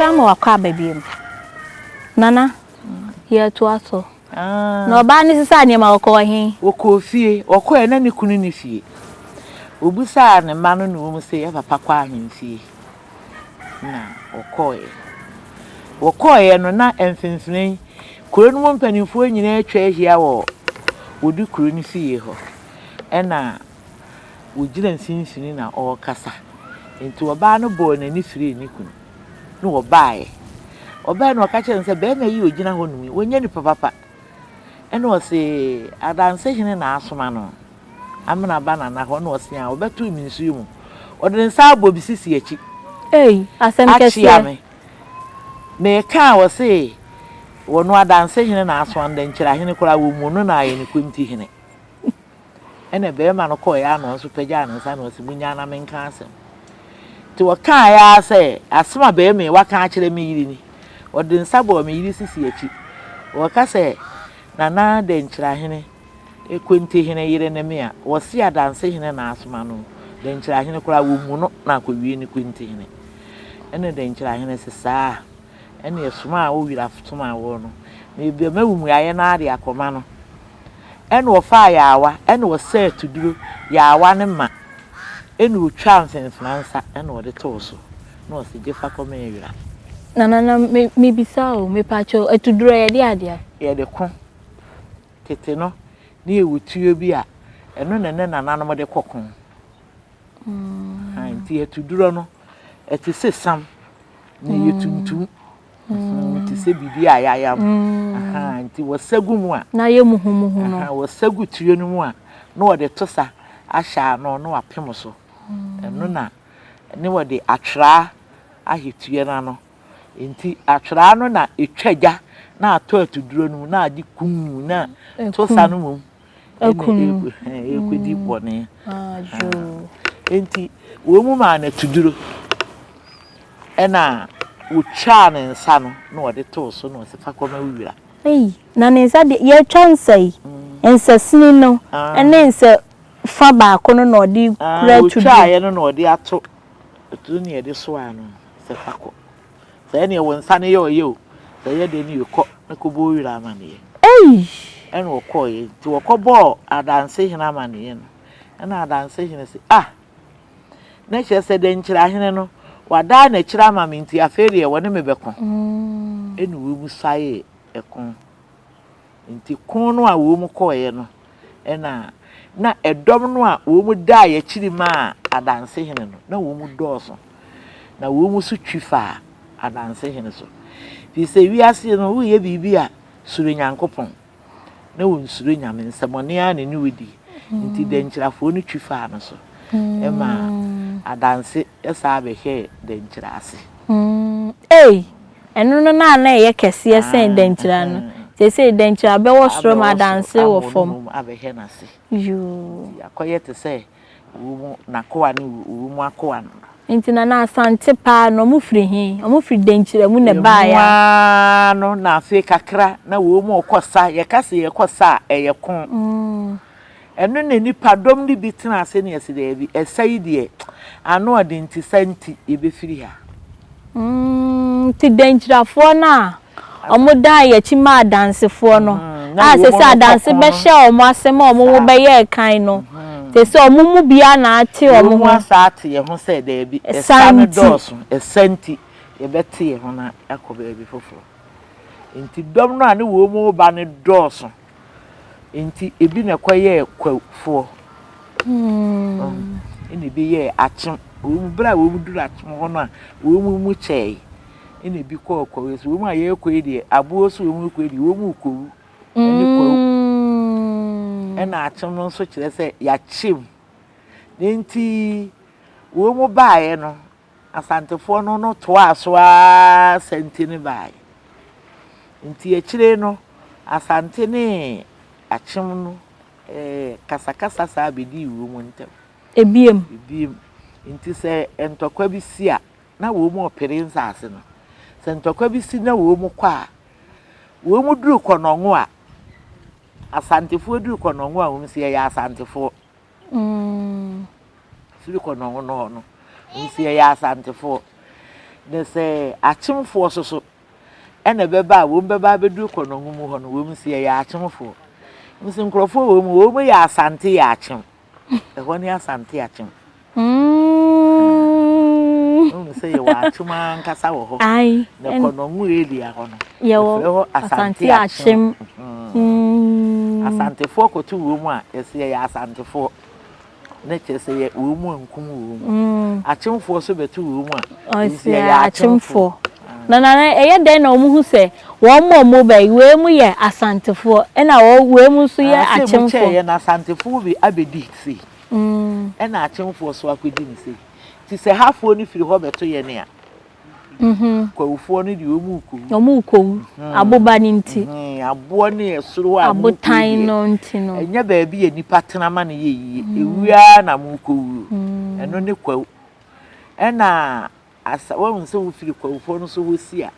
Mɛsan ma wakɔ aba biom. Nana, yɛtoa so. Na ɔbaa no sesaa nneɛma ɔkɔɔ he? Ɔkɔɔ fie. Ɔkɔeɛ na ne kunu nni fie. Ɔbisaa ne mma no na wɔn se yɛ papa kɔ ahemfie. Na wɔkɔeɛ. Wɔkɔeɛ no na mfimfini yi, kuro no mu mpanimfoɔ nyinaa atwa ahyia wɔ wɔdi kuro no fie hɔ. Ɛna ɔgyina mfimfini na ɔrekasa. Nti ɔbaa no bɔɔ n'ani firii ne kunu na ɔbaeɛ. Ɔbaeɛ na ɔka kyerɛɛ no sɛ, barima yi a ɔgyina hɔnom yi, ɔnyɛ nipa papa. Ɛna ɔse, Adansehene na asoma no amena aba nana hɔ. Ɛna ɔse, a ɔbɛtoo me nsuo mu. Ɔde ne nsa abɔ me sisi akyi. Ei, asɛm Akyea kɛseɛ. me. Meka a ɔse, wɔno Adansehene na asoma no, Dankyirahene koraa wɔmmu no na ayɛ ne Kwantihene. Ɛnna barima no kɔeɛ ara na ɔno nso pagyaa ne nsa na ɔse, Monnyaa na menka asɛm. Nti ɔkaeɛ ara sɛ, Asɛm a barima yi waka akyerɛ me yere ni. Ɔde ne nsa bɔɔ me yere sisi akyi. Ɔreka sɛ, Nana Dankyirahene, Kwantehene yere ne me a, wɔse Adansehene na asoma no. Dankyirahene koraa wɔmmu no na akɔwie ne Kwantehene. Ɛnna Dankyirahene se, Saa? Ɛnna ɛsomaa wo werɛ somaa wo no, merebɛma wo mmuaeɛ no ara de akɔma no. Ɛna ɔfaa yaawa, ɛna ɔsɛɛ atuduro, yaawa no ma, ɛna ɔtwaa mfemfena nsa, ɛna ɔde too so, na ɔse, Gye fa kɔma awira. Nana na me mebisa o, mepakyɛw, atuduro yɛde adeɛ? Yɛde ko. Tete no, na yɛwɔ tuo bi a, ɛno na na nananom de kɔ ko. Nti atuduro no, ɛte sɛ sam, na ɛyɛ tuntum. Te sɛ biribi a yɛayam. Nti wɔsa gu mu a. Na ayɛ muhumuhu no. Wɔsa gu tire no mu a, na wɔde to sa ahyɛ ano na wɔapem so. Ɛno na ne wɔde atweraa ahɛ tue no ano. Nti atweraa no na ɛtwa gya na atɔ atuduro no mu na ade kum na to sa no mmom ɛna ɛkɔdi bɔne. Nti wɔn mu maa no atuduro. Ɛnna otwaa ne nsa no na ɔde too so na ɔse, Fa kɔma wo wura. Ei, na ne nsa deɛ, yɛtwa nsa yi, nsasini no ne nsa fa baako no na ɔde kura tudu. Otwaaeɛ no na ɔde ato tudu no na yɛde soaa no sɛ fa kɔ. Sɛ ɛneɛ wo nsa no yɛ ɔyɛ o, sɛ ɛyɛ dɛn no yɛ kɔ na kɔbɔ wo wura amaneɛ. Ei! Ɛna ɔkɔeɛ, nti ɔkɔbɔɔ Adansehene amaneɛ no, ɛna Adansehene se, Ah! Na kyerɛ sɛ Dɛnkyerɛahene no, wadan n'akyiri ama me nti afei deɛ wɔne me bɛko. Ɛna wɔn suaee ɛko. Nti ko no a wɔn kɔeɛ no, ɛna na ɛdɔm no a wɔn daa akyiri maa Adansehene no, na wɔn dɔɔso. Na wɔn nso twi faa Adansehene so. Firi sɛ wiase no, woreyɛ biribi a, suro Nyankopɔn. na ɔnsuro Nyame, nsɛmɔne ara na ne ɔdi, nti dɛnkyirafoɔ no twi faa no so ma Adanse saa bɛhwɛɛ dɛnkyira ase. Ei! Ɛno no na na ɛyɛ kɛseɛ sɛn dɛnkyira no. Seesei dɛnkyira bɛwɔ soro ma Adanse wɔ fam. Abɛwɔ soro ama ɔno mmom abɛhwɛ n'ase. Yoo. Nti akɔyɛ te sɛ Owu mu n'akoa ne owu mu akoa no. Nti Nana Asante paa no ɔmo firi he? Ɔmo firi Denkyira mu na ɛbaeɛ Emu a? ara no na afei kakra na wɔn mu rekɔ sa, yɛka sɛ yɛrekɔ sa a, ɛyɛ ko. Ɛno na nnipa dɔm no bi tena ase na yɛse daabi, ɛsa yi deɛ ano ɔden nti sa nti yɛbɛfiri ha. Nti Denkyirafoɔ no a Wɔdan yɛn akyi maa adansefoɔ no, a seesei adanse bɛhyɛɛ wɔn ase ma wɔn ho bɛyɛɛ kann no, seesei wɔn mu biara na ate wɔn ho. Wɔn asa ate yɛn ho sɛ, Daabi, ɛsa no dɔɔso, ɛsa nti, yɛbɛte yɛn ho na yɛakɔ baabi foforɔ. Enti dɔm no a ne wɔn reba no dɔɔso, enti ebi na ɛkɔyɛɛ Kwawufoɔ, ɛna ebi yɛɛ Akyem. Wɔn berɛ a wɔduruu Akyem hɔ no a, wɔn mu kyɛe. Ɛna ebi kɔɔ kwawu so. Wɔn a yɛrekɔ yi deɛ, aboɔ so wɔn rekɔ yi deɛ, wɔn rekɔwu. Ɛne kwawu. Ɛna akyem no nso kyerɛ sɛ yɛakyem. Ne nti wɔn baeɛ no, Asantefoɔ no no toaa so ara Asante no baeɛ. Nti akyire no, Asante ne akyem no eh, kasakasa saa bɛdii wɔn ntam. Ebiem. Ebiem. Nti sɛ ntɔkwa bi si a, na wɔrepere nsaase no. Sɛ ntɔkwa bi si na wɔkɔ a, wɔduru Kɔnɔngo a, Asantefoɔ duru Kɔnɔngo a, wɔn si yɛyɛ Asantefoɔ. Firi Kɔnɔngo no hɔ no, wɔn si yɛyɛ Asantefoɔ. Na sɛ Akyemfoɔ nso so na ɛbɛba a, wɔn bɛba abɛduru Kɔnɔngo mu hɔ no, wɔn se yɛyɛ Akyemfoɔ. Nso nkurɔfoɔ wɔ mu, wɔn yɛ Asante yɛ Akyem. Ɛhɔ ne Asante Akyem. Wohu sɛ yɛwɔ Akyem ankasa wɔ hɔ. Na Kɔnɔngo area hɔ no, yɛfrɛ hɔ Asante Akyem. Asantefoɔ kɔto wɔ mu a, yɛse yɛyɛ Asantefoɔ. Na kyerɛ sɛ yɛ wɔn mu ankum wɔn mu. Akyemfoɔ nso bɛto wɔn mu a, nti yɛyɛ akyemfoɔ. Na na ɛyɛ dɛn na wɔn hu sɛ wɔn a wɔn ba yi, wei mu yɛ Asantefoɔ, ɛna wei mu nso yɛ akyemfoɔ? Sɛ mu kyɛeɛ no, Asantefoɔ bi abɛdi sei, ɛna akyemfoɔ nso akɔdi no sei. Nti sɛ hafoɔ no firi hɔ bɛto yɛn a, Kwawufoɔ no deɛ wɔn rekɔwu. Wɔn rekɔwu. Aboba no nti. Aboɔ ne ɛsoro hɔ a mo rekɔ yi deɛ. Abotan no nti no. Ɛnyɛ baabi a nipa tena ma no yɛ yie. Ewu ara na mo rekɔwuo. Ɛno ne kwawu. Ɛna asa wɔn sɛ wofiri kwawufoɔ no so hɔ si a,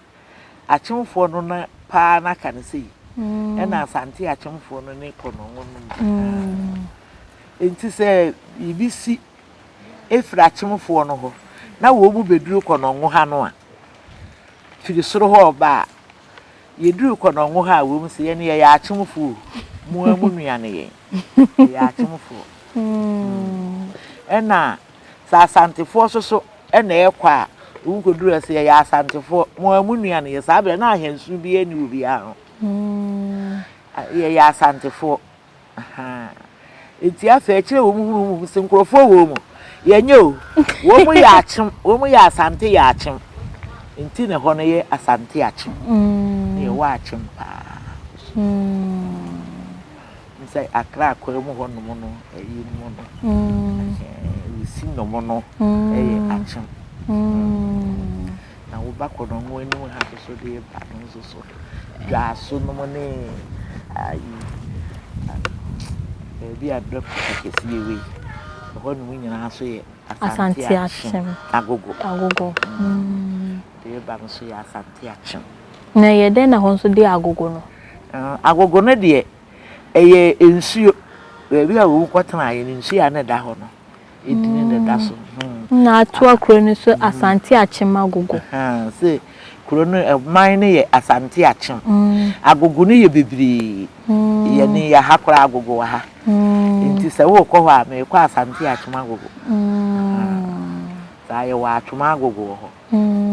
akyemfoɔ no na paa na aka no sei. Ɛna Asante akyemfoɔ no ne kɔnɔngo no mu. Nti sɛ biribi si. firi akyemfoɔ no hɔ na wɔn mu bɛduru Kɔnɔngo ha no a, firi soro hɔ reba a, yɛduru Kɔnɔngo ha a, wɔn se yɛn yɛyɛ akyemfoɔ o, mo ara mo nua ne yɛn, yɛyɛ akyemfoɔ. Ɛna sɛ Asantefoɔ nso so na ɛrekɔ a, wɔn kɔduru hɔ sɛ yɛyɛ Asantefoɔ, mo ara mo nua ne yɛn. Saa berɛ na ahansu biara nni obiara ho. Yɛyɛ Asantefoɔ. Ahaa. Enti afei akyire wɔn hunu wɔn sɛ nkurɔfoɔ wɔ mu. Yɛnyɛ o. Wɔn yɛ akyem. Wɔn yɛ Asante yɛ akyem. Nti na ɛhɔ no yɛ Asante akyem. Na yɛwɔ akyem paa. Sɛ Accra kwan mu hɔ nom no, ɛyi mu no. Wusi nom no ɛyɛ akyem. Na woba Kɔnɔngo anim ha nso so de ba no nso so, Dwaso nom ne ayi baabi a dɔkota kɛseɛ wei, ɛhɔ nom nyinaa nso yɛ Asante Akyem. Agogo. Agogo. Mm. De ba no nso yɛ Asante Akyem. Na ɛyɛ dɛn na hɔ nso de agogo no? Agogo no deɛ, ɛyɛ nsuo. Baabi a wɔn kɔtenaeɛ no, nsuo a na ɛda hɔ no. Edin na ɛda so. Na atoa kuro no so Asante Akyem Agogo. Sɛ kuro no man no yɛ Asante Akyem. Agogo no yɛ bebree. Yɛne yɛ ha koraa Agogo wɔ ha. Nti sɛ worekɔ hɔ a merekɔ Asante Akyem Agogo. Saa yɛwɔ Atwom Agogo wɔ hɔ.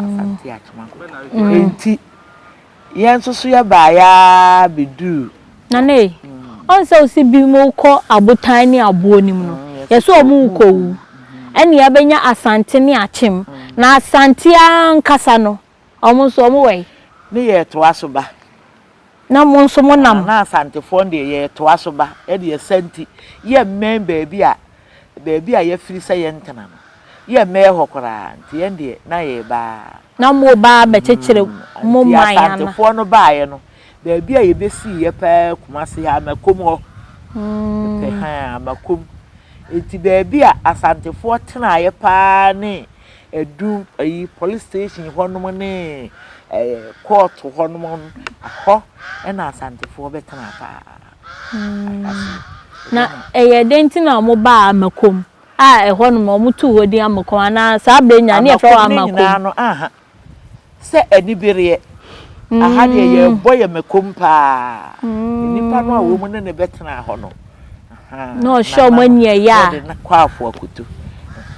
Asante Akyem Agogo. Nti Yɛn nso so yɛbaeɛ ara bɛduruu. Nana ei, ɔn sɛ wose binom kɔ abotan ne aboɔ no mu no, yɛse ɔmo rekɔwu. Ɛne abɛnya Asante ne Akyem. Na Asante ankasa no, ɔmo nso ɔmo wɔ he? Ne yɛretoa so ba. Na mo nso mo nam. Na Asantefoɔ no deɛ yɛretoa so ba. Ɛdeɛ sa nti, yɛmmɛn baabi a baabi a yɛafiri sɛ yɛntena no, yɛmmɛɛ hɔ koraa, nti yɛn deɛ na yɛreba ara. Na moreba abɛkyekyere mo Nti man ana? Asantefoɔ no baeɛ no, baabi a yɛbɛsiiɛ paa Kumasi ha, Amakom hɔ pɛ, haa, Amakom. Nti baabi a Asantefoɔ tenaeɛ paa ne Adum, ayi, police station hɔnom ne ɛɛ kɔɔto hɔnom, ɛhɔ na Asantefoɔ bɛtenaa paa. Na ɛyɛ dɛn nti na wɔbaa Amakom a ɛhɔ nom wɔtoo hɔ din Amakom anaa saa berɛ nyinaa ne yɛfrɛ hɔ Amakom Amakom? no nyinaa no aha sɛ anibereɛ. Aha deɛ yɛbɔ yɛ makom paa. Nnipa no a wɔn ne no bɛtenaa hɔ no. Na ɔhyɛ wɔn ani ɛyɛ a. Wɔde no kɔ afo akoto.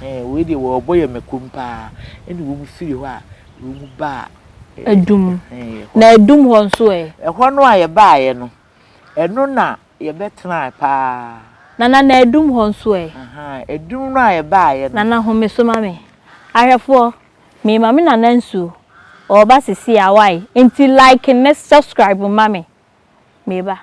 Wei deɛ wɔbɔ yɛ makom paa. Ɛna wɔn firi hɔ a wɔn baa. Adum. Na Adum hɔ nso ɛ? Ɛhɔ no a yɛbaeɛ no. Ɛno na yɛbɛtenae paa. Nana na Adum hɔ nso ɛ? Ahaa, Adum no a yɛbaeɛ no. Nana home so ma me. Ahwɛfoɔ, merema me nana nsuo. Ɔreba seesei a, wai? Nti like ne subscribe ma me. Mereba.